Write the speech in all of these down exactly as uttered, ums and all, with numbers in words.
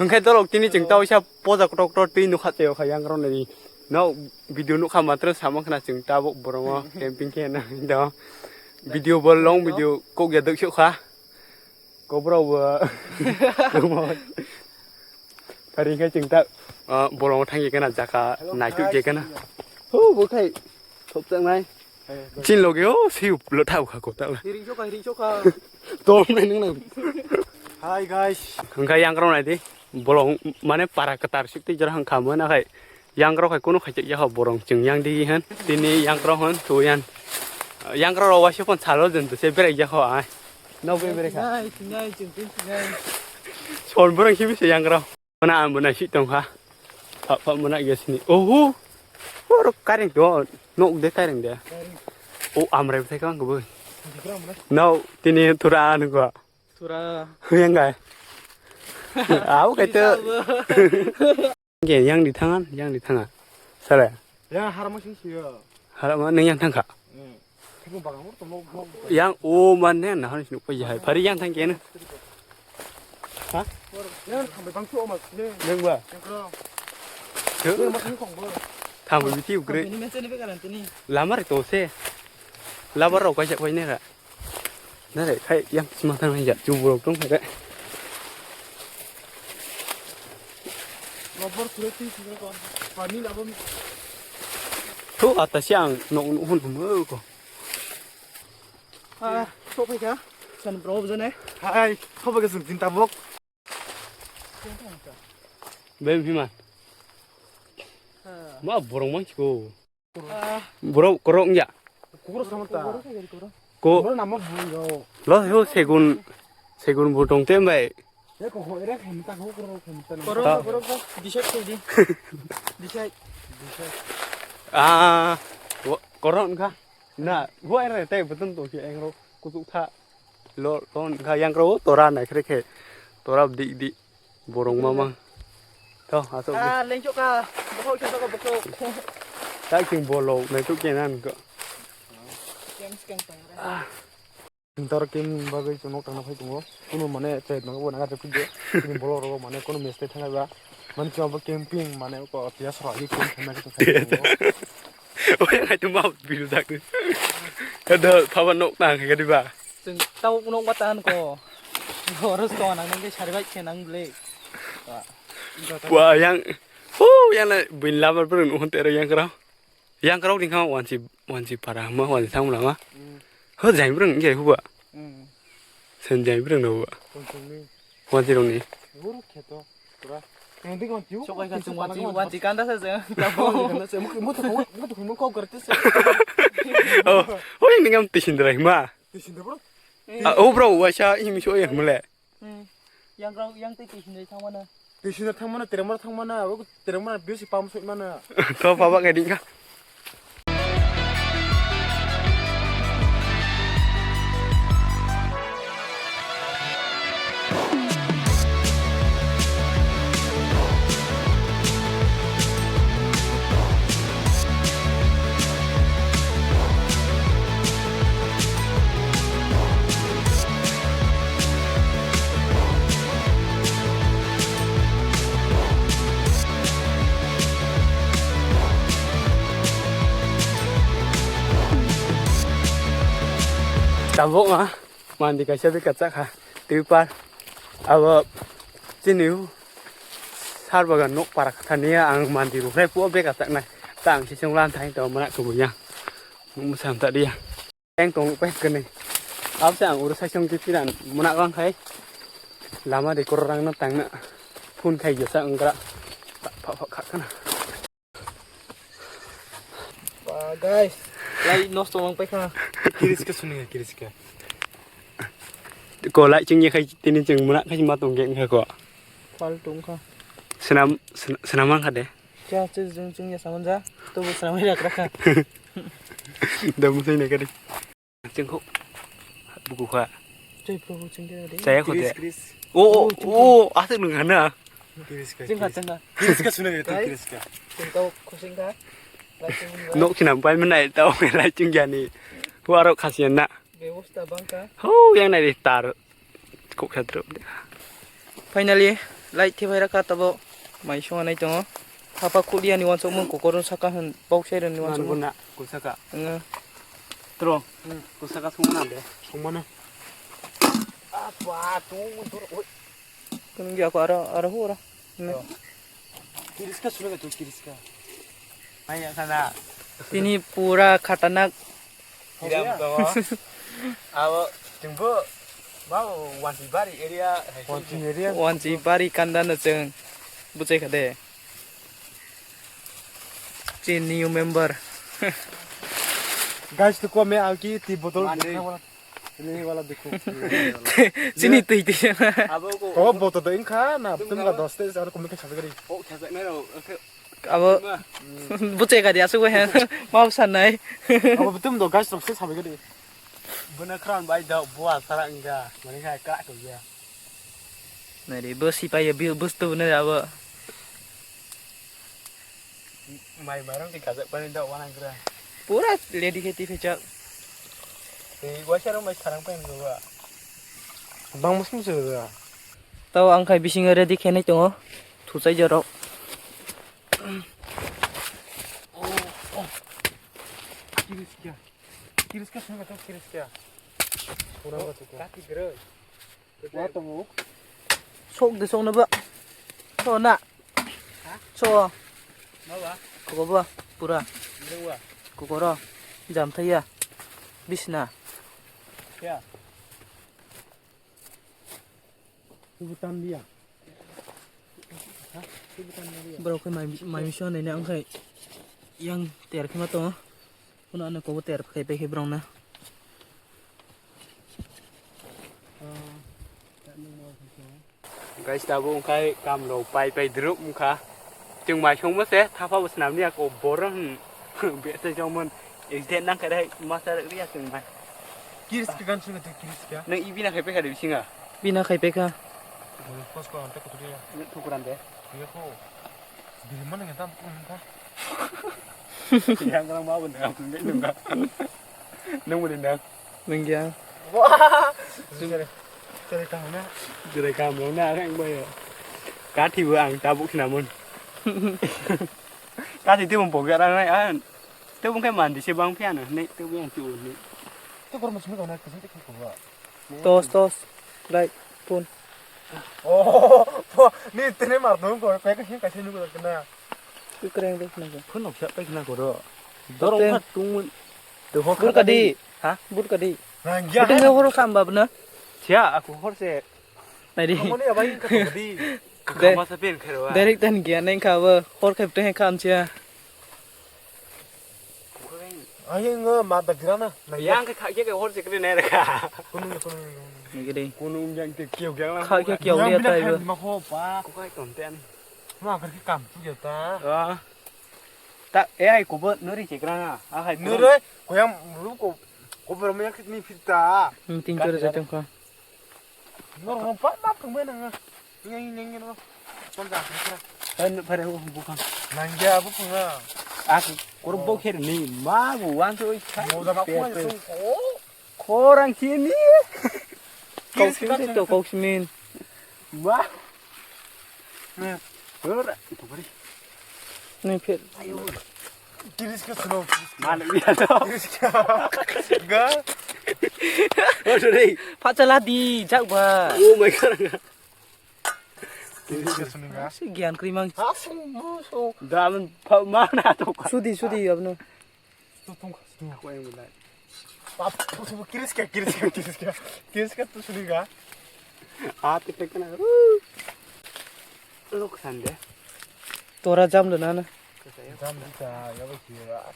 Hwnkhe dolok tini chwng tei waisa poja kotor kotor twi nukha tei o kha yang rok nai. No video nukha matro sama khna chwng tabuk borok o camping khe na do. Video bo long video kok ya dok sukha. Kobrok bo. Pari khe chwng ta, ah, bolong thang khe na jaka naituk khe na. Ho bo khai thopjak nai. Chin loge o si uplo thau kha ko ta. Hiring choka, hiring choka. Tom nai nung nang. Hi guys. Hwnkha yang rok nai di. Bolong mane para kwtar sik tei jora hwnkha mo na khai. Yang rok hai kunu khaijak ya borong chwng yang di han. Tini yang rok hwn tu yan. Yang rok waisa pon salo jen tu se berai ya ho ai. No be berai kha. Sinai, sinai, chwng tun sinai. Son borong simi se yang rok. Mana ang bona si tong kha. Phap phap mana ya sini. Oho. Oro kareng to nok de kareng de. O amre bthai kang ko. No tini thura anu ko. Thura. Yang kai. Au kai to. Yang di thangan, yang di thangan. Sare. Yang harma sing siya. Harma neng yang thangkha. Yang o man ne na hon sinu ko jahai. Phari yang thang kena. Ha? Yang thambai bang chu o ma ne. Neng ba. Yang kro. Yang ma sing kong ba. Thambai biti ugre. Ini mesen be karan tini. Lamar to se. Labar rok kaisa koi ne ra. Nare khai yang sima thang ya chu borok tong khe. Lobor sure ti sure ko. Pani labo. Thu ata siang nok hun hun ko. Ah, sok phaikha. San bro jane. Hai, khobo ke sung tin tabok. Bem himan. Ma borok mang chiko. Borok korok ya. Kokoro samata. Ko. Borok nama buyo. Lo ho segun, segun butong tem bai. Eko ho ere khemta ho koro khemta. Koro koro koro. Disai khe di. Disai. Ah, korok ka. Na, bo ere tei button to si engro kutuk tha. Lo ton kha yang ro tora nai kre khe. Tora di di borong mamang. To asok di. Ah, lengchok ka. Bokok chok ka bokok. Tai sing bolo nai tuk kenan ko. Yang skang tang re. Tor kim bagwi chwng nok tangna phai tongo. Kuno mane chai tongma bo naga chapik de. Kini bolo rogo mane kuno mistake thangaiba. Mane chwng bo camping mane ko tiya sora ye kum thangna khe tongsa. Oya ngai tuma bil dak. Kada phaba nok tang khe diba. Chwng tau nok ba tan ko. Boros to nang nang sari bai khe nang le. Wa yang. Hu yang na bin labar burun uhun tero yang kra. Yang kra ding kha wansi wansi para ma wansi thang lama. Ho jai burun nge huba. Sen jai burun no huba. Wansi rong ni. Uru kheto. Pura. Yang dik wansi. Sok ai kan chwng wansi wansi kanda sa jeng. Kanda sa mo mo to mo to mo ko karte sa. Oh, ho yang ngam tisin drai ma. Tisin drai bro. Ah, oh bro, waisa imi so ya mule. Hmm. Yang rau yang tei tei hinwi thangmano. Tei hinwi thangmano, terengmano thangmano, abo terengmano biyo si pam soi mano. To baba khe dingkha. Tabuk ma mandi kaisa bika chakha tripal abo chini sar bagan nok para kha thani ang mandi ruknai puo beka chaknai ta ang sisung lan thai to mana kubuya mung sam ta dia. Yang tong pai kene. Abse ang uru saisong di piran muna bang khai. Lama de kororang na tangna. Phun khai jasa angkra. Pha pha kha kana. Ba guys, lai nosto mang pai khana. Kiriska suni kiriska. Ko lai ching ye khai tini ching muna khai ma tong gen kha ko. Pal tung kha. Senam senam mang kha de. Cha, cha, jung, jung, ya, saman ja. To bo saman ya, kra kha. Da musai na kadi. Chengkho. Buku kha. Chai pro, chengkho de. Chaya kho de. Chris, Chris. O, o, Chris, o, asik nung khana. Chris ka, Chengkha, Chris. Chengkha. Chris ka suna de, Chai. Chris ka. Chengkha, khosing kha. Lai chengkha. Nok china pai manai, tao lai chengyani. Huaro khasian na. Bebosta bangkha. Ho, yang nai de tar. Kok kha drop de. Finally, Light thephaira kha tabo mai songya nai tongo. Thapa khuliyani wansukmung kokoro saka hwn bok sai rwni wansukmung. Manbuna kusaka. Wngya. Tro. Hmm. Kusaka songmana de. Songmana. Apa tung muntur. Oi. Kunung ya ko aro aro hu aro. Ne. Yo. Kiriska sunu tu kiriska. Maya kana. Tini pura khatanak. Kiram to. Abo tingbo. Mau Wanchibari area. Wanchibari. Wanchibari kanda no chwng. Buchai khade. Chini new member. Guys, to come out ki ti botol. Ini wala dekho. Chini twi twi. Abo ko. Oh, boto do inkha na tum ga dos te ar kum ke chhabe gari. Oh, chhabe na ro. Abo buche gari asu go hen. Mau sanai. Abo tum do gas rok se chhabe gari. Bana kran bai da bua sara inga. Mani khai ka to ya. Nari bo sipai ya bi bus tu ne abo. Mai marang ti kajak pani da wana gra. Pura ready khe ti phechak. Tei waisa rong bai sarang pai go ba. Bang musung se ga. Tao ang khai bisingo ready khe nai tongo. Thuchai jorok. Kiriska. Kiriska sanga to kiriska. Kurang ba tu. Kati gre. Wa tongo. Sok de sok na ba. So na. Ha? So. Ma ba? Koko ba pura. Nde wa. Kokoro. Jam thaya. Bisna. Ya. Tubu tan dia. Ha? Tubu tan dia. Bro khe mai mai miso nai na ang khai. Yang ter khema tongo. Kuno ano kobo ter khai pai khe brong na. Guys, tabuk wngkhai kam rok pai pai drop wngkha. Chwng mai songmo se thapa bo swnam liya ko boro hwn. Bese jomon accident nang khe masa rok riya chwng mai. Kiris ka gan swngo twi kiris ka. Nang ibina khai pai kha de bisinga. Bina khai pai kha. Kos ko ante kutu ya. Nang thukuran de. Iya ko. Biri mana ngata wngkha. Yang kala ma bo nang nang nang. Nang bo nang. Nang ya. Wah. Jere jere kaham na. Jere kaham na ang boyo. Kathi bo ang tabuk sinamun. Kathi tibung pokya rang nai an. Tibung kai mandi se bang phiya no ne tibung yang tu ne. Tu kormo simi kona kisin te ko ba. Tos tos. Lai pun. Oh, ni tene mar dong ko pe ka hin ka sinu ko na. Kwkrang de khna. Phun nok sa pe khna ko ro. Dorong kha tung. To hor kadi. Ha? Bur kadi. Nang ya. Tung hor kam bab na. Sia aku hor se. Nai di. Amoni abai ka di. Kama sa pen khero. Direct tan gya neng kha bo hor khap te kham sia. Ayang ma da grana. Yang ka kha ke hor se kre ne ra kha. Kunu kunu. Ni gede. Kunu yang ke kyo gyang la. Kha ke kyo liya tai bo. Ma ho pa. Ko kai ton ten. Ma kar ki kam tu ya ta. Ah. Ta e ai ko bo nuri che grana. A hai. Nuri ko yang ru ko ko bo ma yak ni phita. Hmm, tin kar ja tong kha. Nor mo pa ma phung me nang. Neng neng no. Ton ja phung kra. Pan phare ho bu kha. Nang ja bu phung na. Ak kor bo kher ni ma bu wan so. Mo da ma ko so. Khorang sini. Kau sini to kau simin. Wah. Ora, itu beri. Ni phir. Kiriska suno. Mana dia to? Kiriska. Ga. Oh, sorry. Pachala di, jak ba. Oh my god. Kiriska suno ga. Si gian krimang. Asung muso. Dalam mana to? Sudi, sudi abno. Tutung, tutung. Aku yang mulai. Pap, tutung, kiriska, kiriska, kiriska. Kiriska tu suri ga. Ah, tik tik na. Lok sande. Tora jam de nana. Jam de ta, ya ba kira.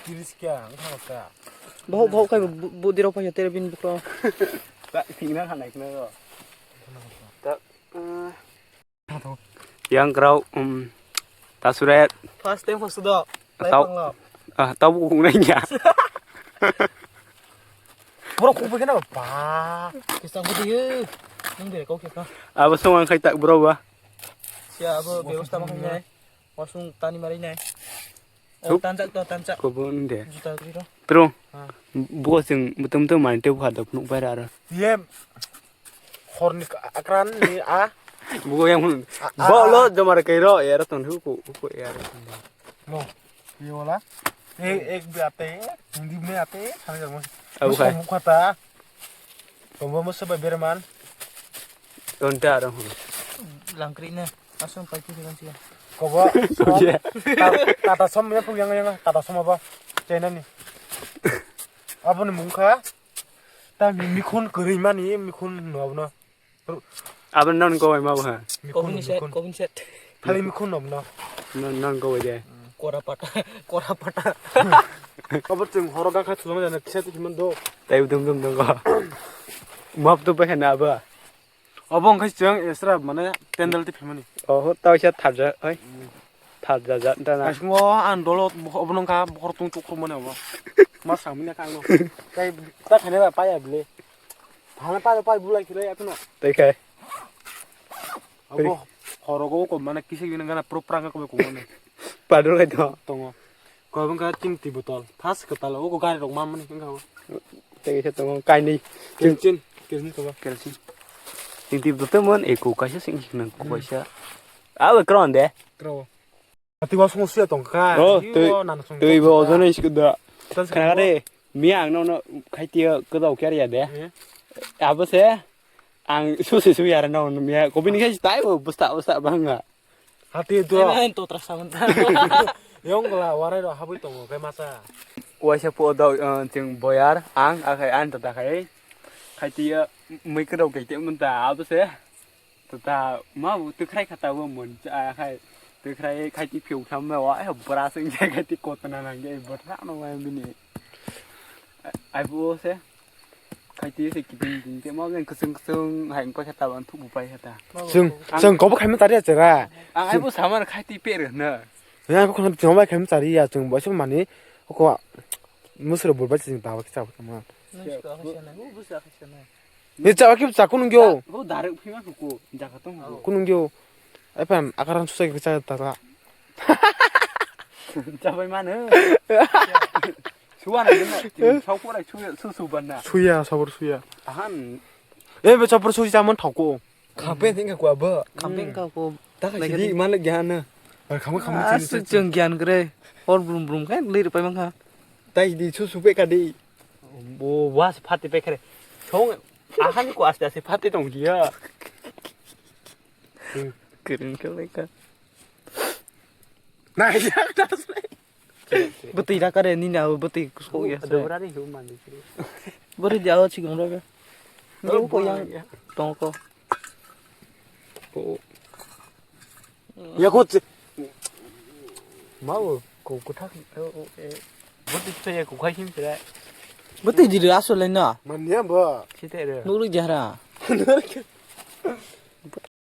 Kiriska, ang thang ta. Bau, bau kai bu, bu diro pa ya tere bin bukro. Ta, tingna khanai kna ro. Ta, eh, Yang kerau, um, ta suret. First time first do. Tau. Ah, tau buku nanya. Bro, kubu kena ba. Kisang kudu ye. Nung bere kau keka. Abo song ang khai tak bro ba. Sia abo bebas tama khai nai. Wasung tani mari nai. Oh, tanjak to, tanjak. Kubu nde. Juta kri ro. True. Ha. Buko chwng mutum mutum mani tei buha dok nuk bai ra aro. Ye horni akran ni a Bugo yang mun. Bo lo jomar kai ro, ya ro ton hu ku, ku ya ro ton. No. Ye wala. Ek, ek bhi aate hain, Hindi mein aate hain, samajh aa. Abu khai. Mukh khata. Tombo mo sabai berman. Ton ta ro. Langkri na. Asam pai ki kan siya. Kobo. Ye. Tata som ya pu yang yang, Tata som abo. China ni. Abo ni mung kha. Ta mi, mikhun kwrwi mani, mikhun no abo no. Abo non ko ma ha. Mikhun, kobini set, mikhun. Kobini set. Thali mikhun nom no. Non, non ko de. Kora pata, kora pata. Abo chwng horo gakha thulama jana kisa tu himan do. Tai dum dum dum ko. Map tu pa hena abo. Abo wngkha chwng esra mane pendal ti phimani. Oho, tau sa tharja, oi. Tharja ja, ta na. Asmo an dolo obo nongkha bokhor tung tuk mane obo. Ma samina kang no. Tai ta khane ba pa ya bile. Thana pa pa bulai khilai akhno. Tei khai. Abo horogo ko mane kisa gina gana pro prang ko ko mane. Padul khai to. Tongo. Ko bang ka tin ti botol. Thas ka talo ko gari rok man mani kang ko. Tei se tongo kainwi. Kerosene, kerosene ko ba. Kerosene. Tin ti botol mon eko kaisa sing nang ko kaisa. Awe kron de. Kro. Ati wa song suya tong kha. Oh, twi, twi bo ojono isku da. Khana re, miya ang no no khai tiyo kwdau kyar ya de. Abo se ang susi suya re no miya ko bini khai tai bo busta busta banga. Hati do. Ai to tra saman ta. Yong la warai ro habui tongo kai masa. Waisa po do cheng boyar ang akhai an ta ta khai. Khai tiyo mui kwdau kai te mun ta abo se. Tata ma bu twi khrai khata bo mun cha khai twi khrai khai ti phiu tham ma wa ai bra sing cha khai ti kotna nang ge bra no wa bini ai bu se khai ti se kiting ting te ma gen kusung kusung hai ko khata ban thu bu pai khata sung sung ko bu khai ma tari chera ai bu samar khai ti pe re na ya ko khon thong bai khai ma tari ya chung bo se mani ko musro bur bai sing ta ba cha ma Ni chawa khe cha kunung yo. Bo direct phima khuku jaga tong. Kunung yo. Epan akaran susai khe cha ta ta. Chabai mano. Suwa na gina. Sau ko rai suya su su ban na. Suya sabur suya. Ahan. E be chopor suya man thoko. Khampe thingka kwa bo. Khampe ka ko. Ta ka sidi man le gyan na. Khampe khampe. Asuk cheng gyan kre. Hor brum brum khe liri pai mangkha. Tai di su su pe ka di. Bo was phat pe kre. Song ahan ko aste aste phat tong dia. Keren kre ka. Na ya das le. Bwtwi ra kare nini abo bwtwi kusko ya se. Bwrwi di abo chikon rogo. Bwrwi ko yang tong ko. Ya ko. Mau ko kuthak. Bwtwi chaya ko khai sim sira. Bwtwi di asole na. Manya ba. Site re. Nuri jahra.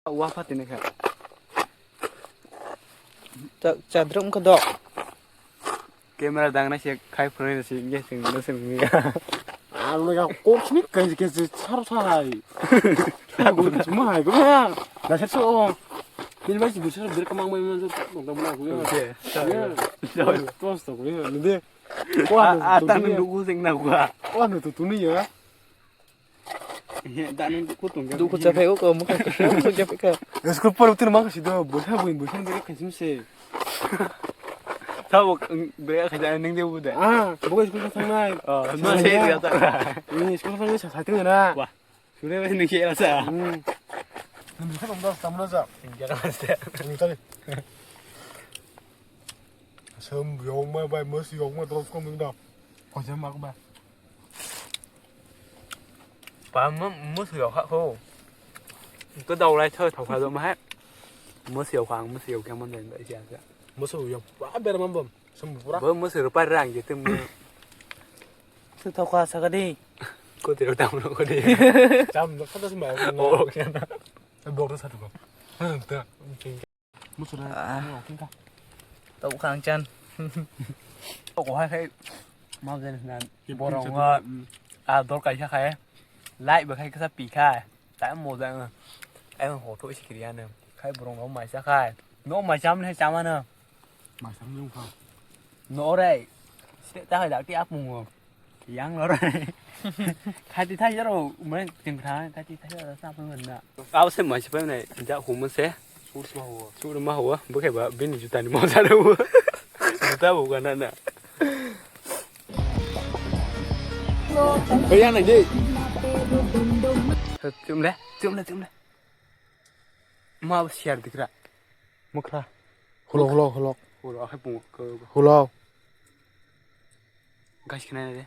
Wa phatini kha. Chadrum kha dok. Camera dang na se khai phone se nge sing na sing nge. Alo ya kok sini kai ke se sar sai. Ko cuma hai ko ya. Na se so. Ni bai si bisa ber kamang mai man so dong dong na ko ya. Oke. Ya. Terus to ko ya. Ni de. Ko anu. Ata nung dugu sing na ko. Ko anu tu tuni ya. Dukhu chaphai o ko mukha kwcham chaphai kha. School por utin mang si do bwsa bwi bwsa bwi khasim se. Tabo bwsa khaja ning de bu de. Ah, bo school thangnai. Oh, no se ya ta. Ni school thangnai sa sa tong na. Wah. Sure bai ning se la sa. Hmm. Ni bwsa dong da samna sa. Ning ja ka se. Ni tali. Sem yong ma bai mas yong ma dros ko ming da. Ko jam mak ba. Pa mo-, moso yokha kho. Ko dau lai thoi thokha do ma hai. Moso yokha ang moso yokha mon den bai sia sia. Moso yok ba ber mam bam. Sem pura. Bo moso ro pa rang je tem. Tu thokha sa ka di. Ko te ro tam ro ko de. Cham no kha da sma. Oh, kya na. Bok da sa tu ko. Ha ta. Muchuna. Ah. Tau khang chan. Ko hai khai. Mau jen nan. Borong wa. A dor kaisa khai. Lai ba khai kasa pi khai. Ta mo jang. Ai ho tho sikri ane. Khai borong wa mai sa khai. No mai cham ne chama na. Mai sam jung kha. No rai. Ste ta hai dak ti ap mung. Yang lor. Khati thai jaro, umai tingkha, khati thai jaro, sa pun na. Aw se mai se pai nai, ja humo se. Sur ma huwa. Sur ma huwa, bukai ba, bini juta ni moja ro. Juta bo gana na. Oi, yang nai di. Chum le, chum le, chum le. Ma share dikra. Mukra. Hulo, hulo, hulo. Hulo, akhai pungo. Hulo. Guys, khna de.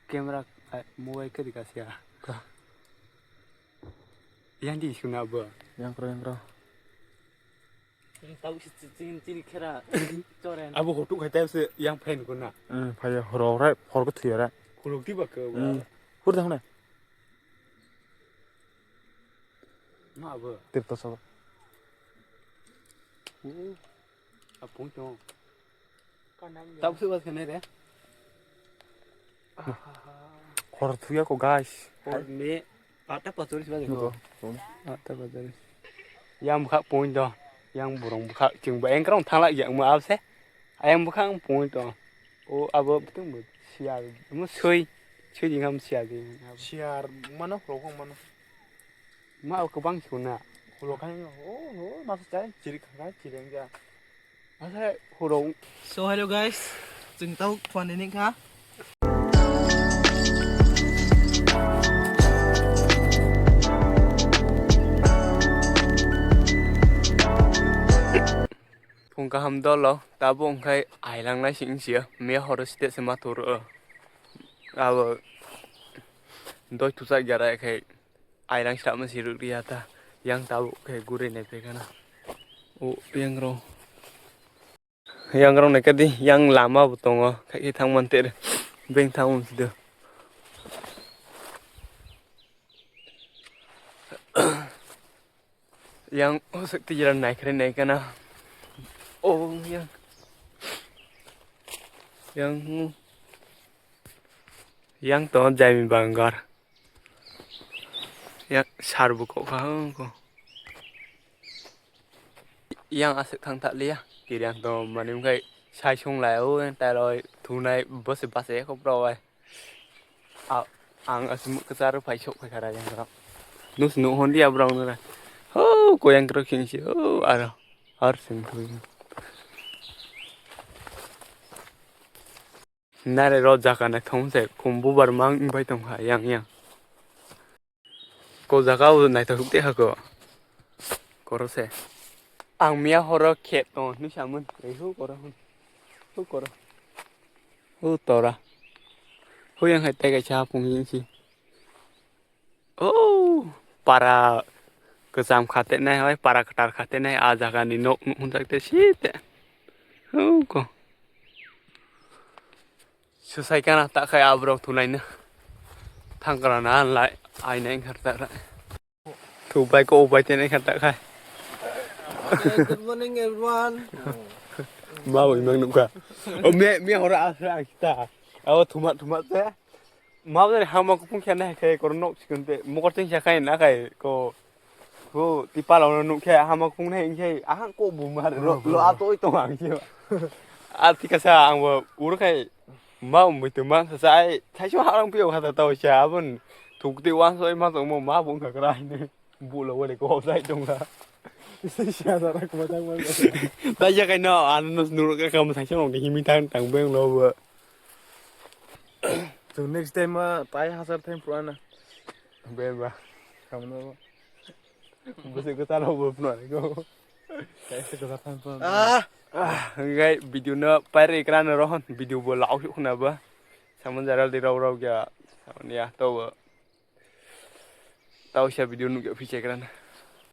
Camera, eh, mobile ke dikha sia. Ka. Yang di suna bo. Yang kro, yang kro. Tau si chin chin khera. Choren. Abo hotu khai tau se yang fan ko na. Hmm, phai horo rai, hor ko thuya ra. Khuluk di ba ko. Hmm. Hur thang na. Ma abo. Tip to sabo. Hmm. Apung chong. Tau se ba khne re. Hor thuya ko, guys. Hor ni. Ata pachoris ba ko. Ata pachoris. Yang bukha point do. Yang burung bukha ching ba engkrong thangla yang ma abse. Ayang bukha ang point do. O abo tung bo siya. Mo sui. Sui ding ham siya ding. Siar mano, rokong mano. Ma o kwbang suna. Hulo khai no. O, o, masa chai, chirik khai, chirik ja. Masa huro. So, hello guys, chwng tau phone ni kha. Phung kaham dolo, tabo wngkhai ailangnai sing sio, miya horo site se ma thuro. Abo doi tusa gara khai. Airang srapma si rwk ya ta. Yang tabuk khe guri nai phaikha na. O yang rok. Yang rok nai khe di, yang lama bo tongo. Khai khe thang man ter. Beng thang man sido. Yang o sek tijra nai khe nai kana. O yang. Yang, yang to jai mi bangar. Yak sar bo kok kha hwn ko. Yang aswk thang thak liya. Kiriang to mani wngkhai sai sung lai o, tai roi thunai bose base ko bro bai. A, ang aswk kwcharo phai sok phai khara yang rok. Nus nu hon dia brong nara. Ho, ko yang rok khing si, ho, aro. Har sing thui. Nare ro jaga naithok se khum bubar mang wngbai tongkha yang yang. Ko jaga o naithok tei ha ko. Koro se. Ang miya horo khe tong hinwi samun. Ei hu koro hun. Hu koro. Hu tora. Hu yang hai tei kaisa hapung jing si. Oh, para kwcham kha tenai, hoi, para kwtal kha tenai, ah jaga ni nok nuk hwnjak te si te. Oh, ko. Swsai kana ta khai aborok thunai no. Thangkra na lai, ai nai khar ta rai. Thu bai ko bai tenai khar ta khai. Okay, good morning, everyone. Ma bo imang nukha. O me, me hora asra kita. Awo thuma, thuma te. Ma bwdari hama kupung khe nai khe koro nok sikon te mokor cheng sa khai na khai ko. Ko tipa lo nuk khe hama kupung nai khe ahang ko bu mar ro lo a toi tong ang khe. A tika sa ang bo ur khai ma um bui tong mang sa ai thai so harang pio khata tau sa abon thuk te wan so ma tong mo ma bung kha kra ne bu lo wale ko sai tong la. Sia sa ra ko ma tang ma. Ta ya kai no an no nur ka kam thai so nong himi tang tang beng lo bo. Chwng next time ma tai hazar time phuru ana. Beba. Kamno. Bwswk kwcharo bo phunukgo. Tai se kwchar time phuru ana. Ah! Ah, hwnkhe video no pairwi kwrwngno rohon, video bo lausuk khna bo. Samung jaral di rau rau ya. Samung ya to bo. Tau sa video nukya phichai kwrwngno.